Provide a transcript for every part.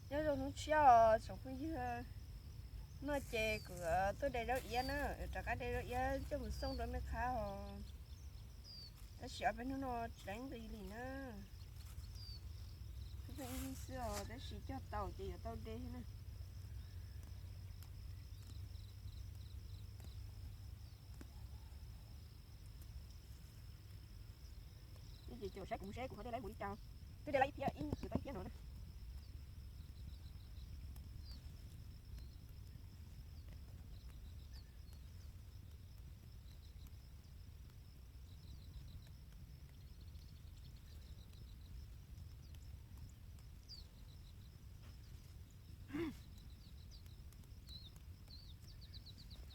Nyob zoo hnub tshiab os tsoom phooj ywg, hnub no ces kuv tuaj de zaub iab na, rov qab de zaub iab coj mus xoo rau nej qab os. Tab sis ob peb hnub no tsis laiv nqis li na. Ib leeg xwb os, tab sis cog tau ces yuav tau de thiab na. Ces caum saib kuv mus seb kuv ho de laib mus li cas. Twb de laib ib phiab, ib kwv tau ib phiab no na.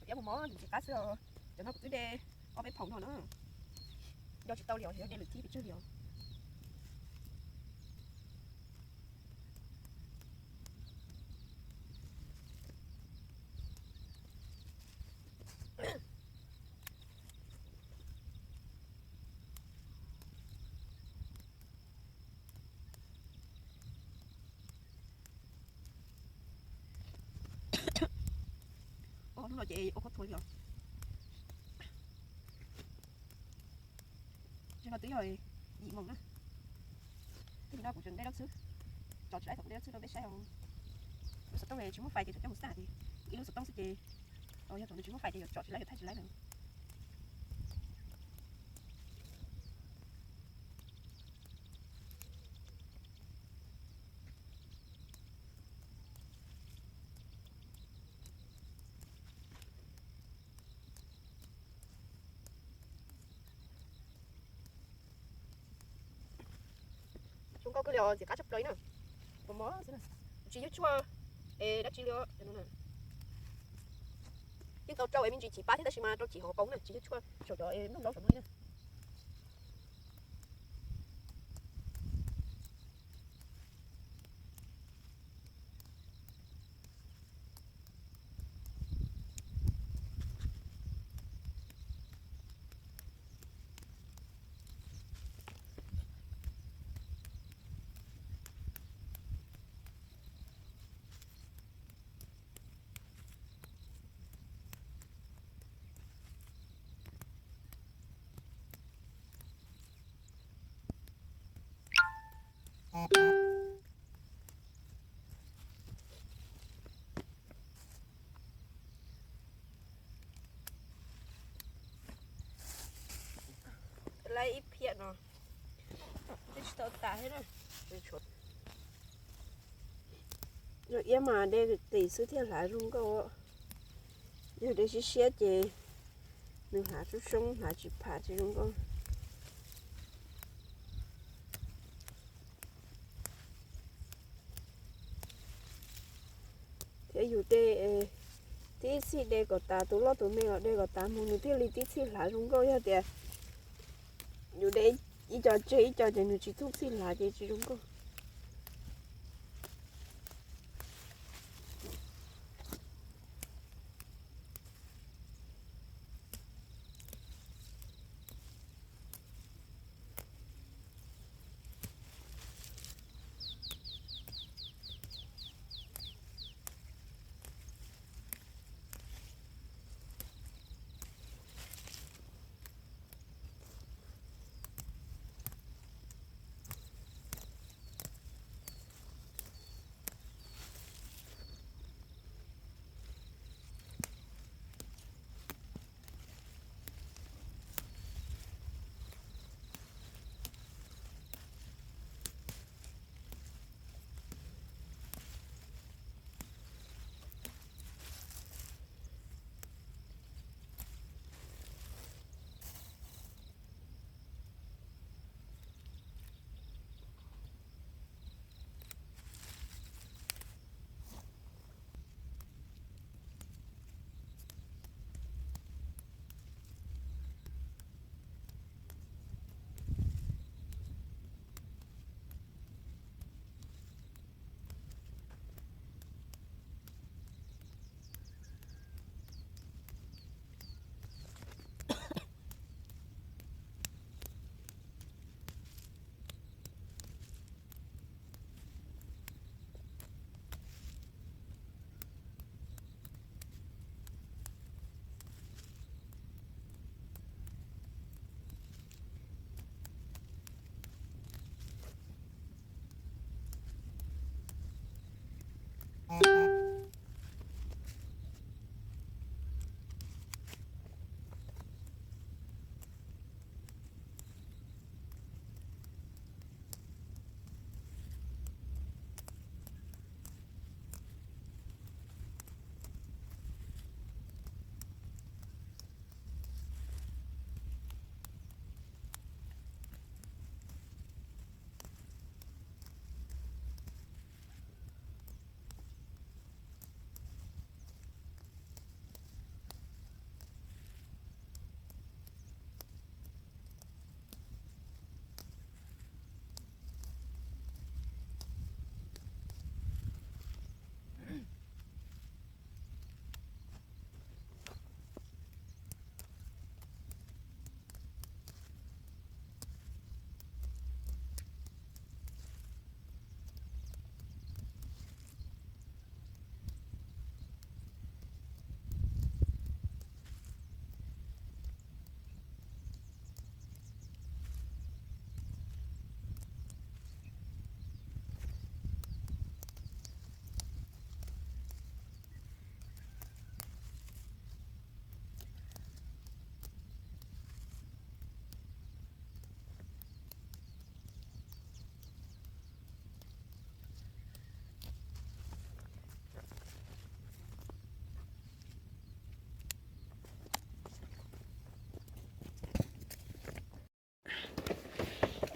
Iab mus mov yus tsis qab xwb os. Cov no kuv twb de ob peb phaum no na. Nco tsis tau li os, yog de lwm thib pes tsawg li os. Hnub no ces ua khuab thua li os. Tam no twb yog yim moos na. Tam sim no kuv tseem de zaub xwb, tso tsis laib thaum kuv de zaub xwb rau peb saib os. Lub xov tooj tsis muaj fais ces tseem coj mus xaj ces ib lub xov tooj xwb ces, yog thaum ntawd tsis muaj fais ces yuav tso tsis laib yuav thaij tsis laib lawm. Zoo nkauj kawg li os, ntxim qab tshaj plaws li na. Ua mov xwb na, tsis yug tshuaj es dab tsi li os. Yeej tau rau es me ntsis chim pab thiab tab sis mas rau chim hauv paus na, tsis yug tshuaj saum cov nplooj nplaub saum no li na. Laib ib phiab no twb tsis tau tas thiab na. Zaub iab mas de qis xwb thiaj hlav zoo nkauj. Yog de siab siab ces nws hlav soob soob, hlav tsis pham tsis zoo nkauj. Thiab yus de, tib txhij de kom tas tus loj tus me los de kom tas mus nws thiaj li tib txhij hlav zoo nkauj. Yog tias yus de ib co tseg ib co ces nws tsis tub txhij hlav ces tsis zoo nkauj.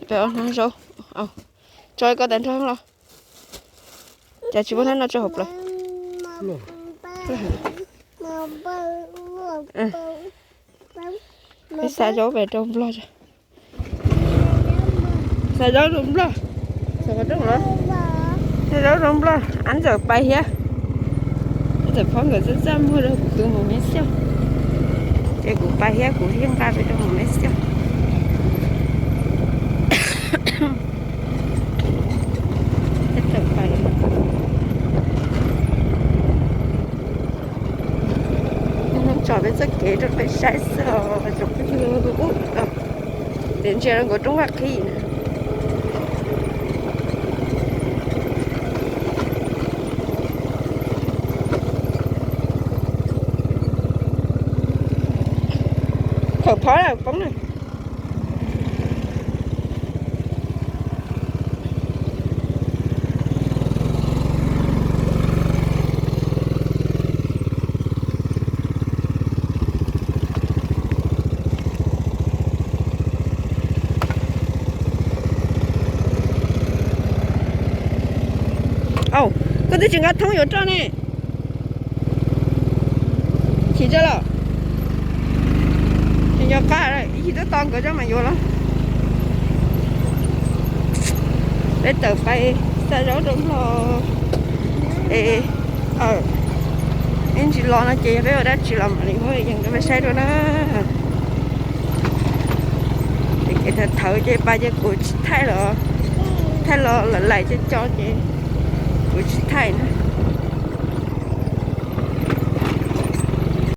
Peb ob hnab zaub, tso koj tas nrog los. Cas tsis muaj hnab no tso hauv plawv. Peb xa zaub pem rau Nplog. Xa zaub rau Nplog. Xa zaub rau Nplog. Ab ntxawm pais thiab. Ab ntxawm phob nkawd txaj txaj muag rau kuv tus mus me xiaj. Ces kuv pais thiab kuv thiaj nqa peb rau mus me xiaj. Tso peb txoj kev rau peb saib xwb os tsoom phooj ywg. Ub, tes ntsia rau nkaus roob vaj qhib na. Thawm phob lawm poob na. Au, koj twb tsis nqa thoob yuav roj ne. Chim tso los. Tsis nco qab, ib chim twb tos nkawd coj mas yuav los. Peb tawm pais xa zaub rau Nplog. Es, ib ntsis los no ces yog peb ua dab tsi los mam li muab yees rau peb saib dua na. Ces thawv thawv ces pas ces kuv tsis thaij los, thaij los lawm laim cov cov ces kuv tsis thaij na.